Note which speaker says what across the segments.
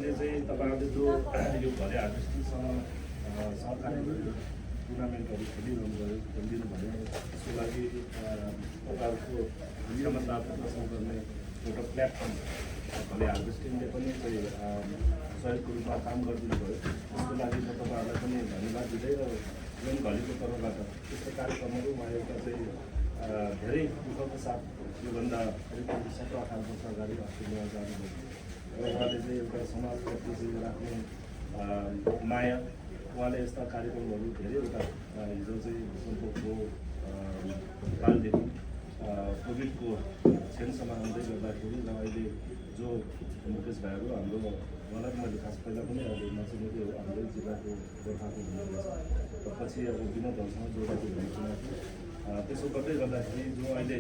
Speaker 1: अहिले चाहिँ तपाईँहरूले जो यो घरे हार्भेस्टिङसँग सरकारले टुर्नामेन्टहरू खेलिदिनु भयो त्यसको लागि तपाईँहरूको क्षमतापूर्ण गर्ने एउटा प्लेटफर्म घरे हार्भेस्टिङले पनि सहयोगको रूपमा काम गरिदिनु भयो। त्यसको लागि म तपाईँहरूलाई पनि धन्यवाद दिँदै र जुन घलीको तर्फबाट त्यस्तो कार्यक्रमहरू उहाँ एउटा चाहिँ धेरै दुःखको साथ योभन्दा करिब 17-18 वर्ष अगाडि अस्ट्रेलिया जानुभयो र उहाँले चाहिँ एउटा समाजप्रति चाहिँ राख्ने माया, उहाँले यस्ता कार्यक्रमहरू धेरैवटा हिजो चाहिँ भूकम्पको कालदेखि कोभिडको क्षणसम्म आउँदै गर्दाखेरि र अहिले जो मुकेश भाइहरू हाम्रो उहाँलाई मैले खास पहिला पनि अब नचिनेको हाम्रै जिल्लाको गोर्खाको हुनुहुनेछ र पछि अब विनोदहरूसँग जोडेको भएको थियो। त्यसो गर्दै गर्दाखेरि जो अहिले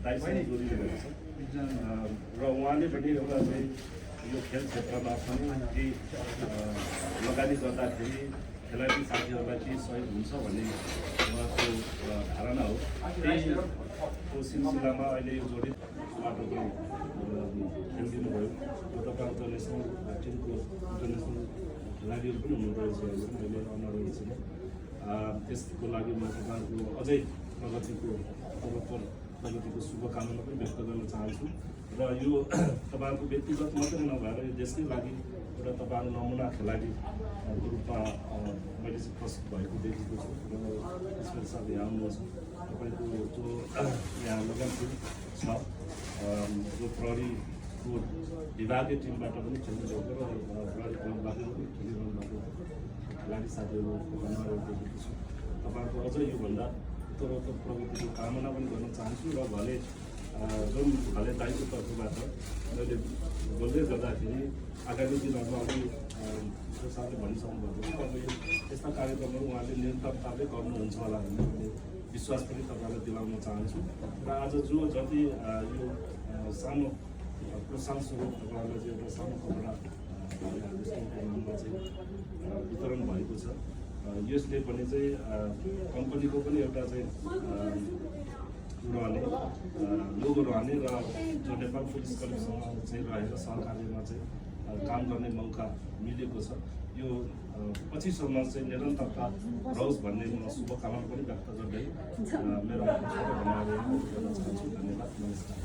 Speaker 1: दाइसँग जोडिनुभएको छ र उहाँले पनि एउटा चाहिँ यो खेल क्षेत्रमा पनि केही लगानी गर्दाखेरि खेलाडी साथीहरूलाई केही सहयोग हुन्छ भन्ने उहाँको धारणा हो। त्यहीको सिलसिलामा अहिले यो जोडित बाटो पनि खेलिदिनु भयो र तपाईँहरूको नेसनल टिमको इन्टरनेसनल खेलाडीहरू पनि हुनुहुँदो रहेछ अहिले अनरहरू छैन। त्यसको लागि म तपाईँहरूको अझै प्रगतिको शुभकामना पनि व्यक्त गर्न चाहन्छु र यो तपाईँहरूको व्यक्तिगत मात्रै नभएर यो देशकै लागि एउटा तपाईँहरू नमुना खेलाडीको रूपमा मैले चाहिँ प्रस्तुत भएको देखेको छु र त्यसपछि साथै यहाँ आउनुहोस् तपाईँको जो यहाँ लगनशील छ जो प्रहरीको विभागीय टिमबाट पनि खेल्नु भएको र प्रहरी क्लबबाट पनि खेलिरहनु भएको खेलाडी साथीहरूको देखेको छु। तपाईँहरूको अझ योभन्दा उत्तरोत्तर प्रगतिको कामना पनि गर्न चाहन्छु र भले जुन भले दाइको तर्फबाट मैले बोल्दै गर्दाखेरि आगामी दिनहरूमा अघि साथै भनिसक्नु भएको अब यो यस्ता कार्यक्रमहरू उहाँले निरन्तरताले गर्नुहुन्छ होला भन्ने मैले विश्वास पनि तपाईँलाई दिलाउन चाहन्छु र आज जो जति यो सानो प्रोत्साहन स्वरूप तपाईँहरूलाई चाहिँ एउटा सानो कपडा नाममा चाहिँ वितरण भएको छ। यसले पनि चाहिँ कम्पनीको पनि एउटा चाहिँ रहने लोगो रहने र जो नेपाल पुलिस कलेजसँग चाहिँ रहेर सहकार्यमा चाहिँ काम गर्ने मौका मिलेको छ। यो पछिसम्म चाहिँ निरन्तरता रहोस् भन्ने म शुभकामना पनि व्यक्त गर्दै मेरो धन्यवाद गर्न चाहन्छु। धन्यवाद, नमस्कार।